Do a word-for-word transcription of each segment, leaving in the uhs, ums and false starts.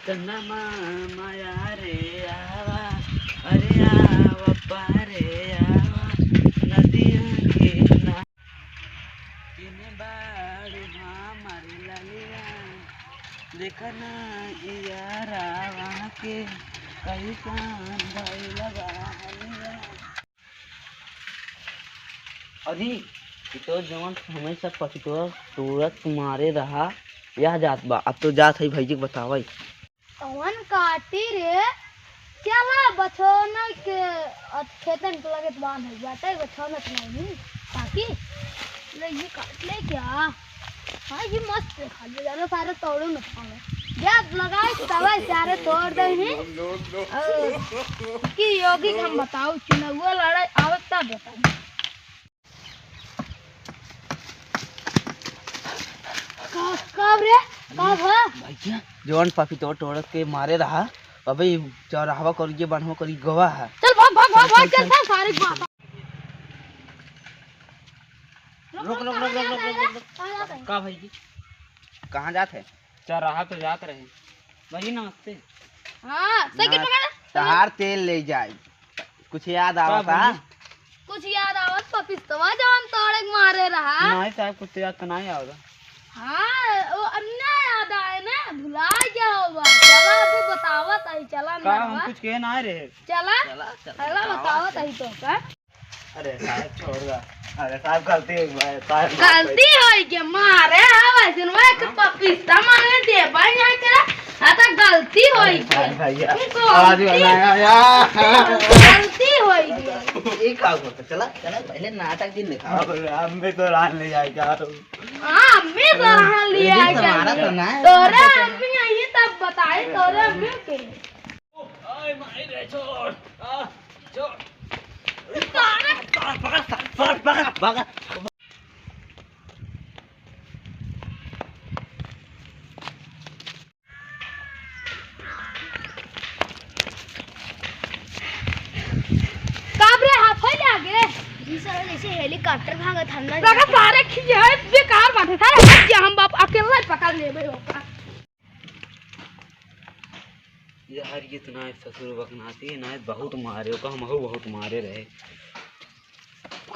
चंदा मामा यारे आवा, अरे आवा पारे आवा, नदिया के ना-, किने बाड़ू हमार ललिया, देखना इयारा वहाँ के कैसन भइल बा हलिया। अरे, ई तो जवन हमेशा पपीतवा तोड़त मारे रहा, यह जात बा। अब तो जात है भैया के बतावे। कौन काटी रे? चला बछौना के अत खेतन के लगे बांध है, बाटे बछौना के नहीं, काकी। ले ये काट ले क्या? हाँ, ये मस्त है, खा ले, जानो सारे तोड़ो न खावे। जब लगाए तब सारे तोड़ दे ही। और की योगी के हम बताओ, चुनाव लड़ाई आवत तब बताओ। का, का रे? का भा? भैया, जवन पपीतो तोड़ के मारे रहा, अबे चौराहवा करिए, बनवा करी गवा है। चल भाग, भाग, भाग, चल, भाग, चल, चल, चल। चल, सारे के माता। रुक, रुक, रुक, रुक, रुक, रुक, रुक। कहाँ जात है? का भाई जी? कहाँ जात है? चौराहा पे जात रहे। भाई नमस्ते। हाँ, साइकिल ना, पकड़। तहार तेल ले जाए। कुछ याद का आवता? भाई? कुछ याद आवत पपिस्तवा जवन तोड़े के मारे रहा। नहीं साहब, कुछ याद तो नहीं आवता। हाँ, वो अब ना याद आए ना, भुला गया होगा। चला अभी बतावत आई, चला का ना हम बा। कुछ कहे ना रहे। चला, चला, चला, चला बतावत बतावत आई तो का। अरे साहब, छोड़ दा। अरे साहब, गलती हो गई, साहब, माफ कर गलती दे। होई के मारे, हाँ, वैसे में एक हाँ? पपिस्ता मांगे देबा यहाँ के, हाँ, तो गलती होई अरे के। साहब, भैया, गलती, आज वाला आया, यार। गलती होई के। ये का होता? चला, चला, पहले नाटक दिन देखा। अब, अब मैं तो रान ले जाएगा। हाँ, अम्मी तो रान ले ये भी आएगा। तुम्हारा तो ना है। तोरे अम्मी आई तब बताए, तोरे अम्मी के। ओए माई रे, छोड़। आ, छोड़। पकड़, पकड़, पकड़, पकड़। काब रे, हाफे लागे? जी सर, जैसे हेलीकॉप्टर भागत हम ना लगा जाते। सारे खिए है, बेकार बात है। सारे हट जा, हम बाप अकेला ही पकड़ लेबे ओका। यार, ये तो ना ससुर बकनाती है, ना बहुत मारे, ओका हमहू बहुत मारे रहे।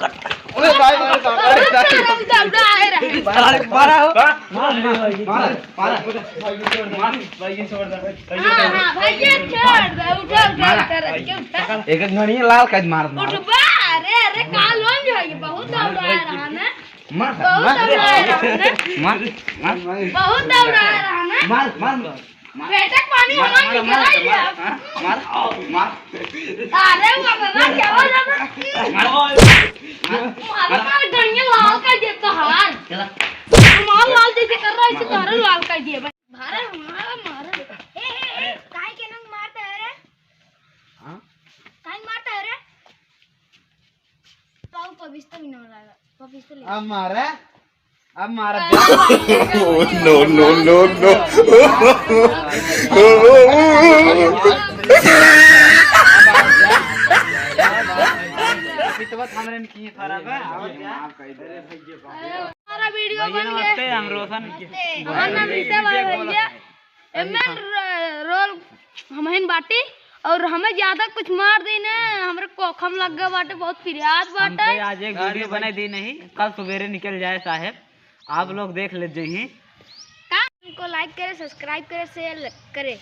अरे भाई, अरे भाई, अरे भाई। अरे, मारा हो। मार, मार, मार, मार। भाई, ये छोड़ दे, भाई, ये छोड़ दे। हाँ, हाँ, भाई, ये छोड़ दे, उठा, उठा, मारा। उठा, रख के उठा। एक घड़िया लाल काज मार, मार। उठबा, अरे, अरे, का लोन जो है, ये बहुत दौड़ाया रहा ना। मार, बहुत मार। दौड़ाया रहा ना। मार, मार। बहुत दौड़ाया रहा ना। मार, मार, मार। बेटा, पानी मार, हमार मार, निकल मार, आइए। मार, मार, मार। अरे बाबा, क्या हो रहा है? मार, मार। मार, मार, गणिया लाल कर दे तोहार। चला। हमार लाल जैसे कर रहा है, इसे तोहरा लाल कर दिए भाई। मारे, मारे, मारे। ए, ए, ए, काहे के नंग मारता है रे? हाँ? काहे मारता है रे? पाऊ पविस्ता भी ना लगा। पविस्ता ले। अब मारा, अब मारा। No, no, no, no। पितवा हमरे में की खराब है, आवत जा। हमारा वीडियो भैया बन गया। नमस्ते, हम रोशन। नमस्ते। हमारा नाम रीता बा भैया। एमे र-, रोल हमहिन बाटी और हमें ज्यादा कुछ मार दी ने, हमरे कोखम लग गए बाटे, बहुत पिरात बाटे। हमके आज एक वीडियो बनाई दी नहीं, कल सवेरे निकल जाए साहेब, आप लोग देख ले जइही। का? उनको like करे, subscribe करे, share करे।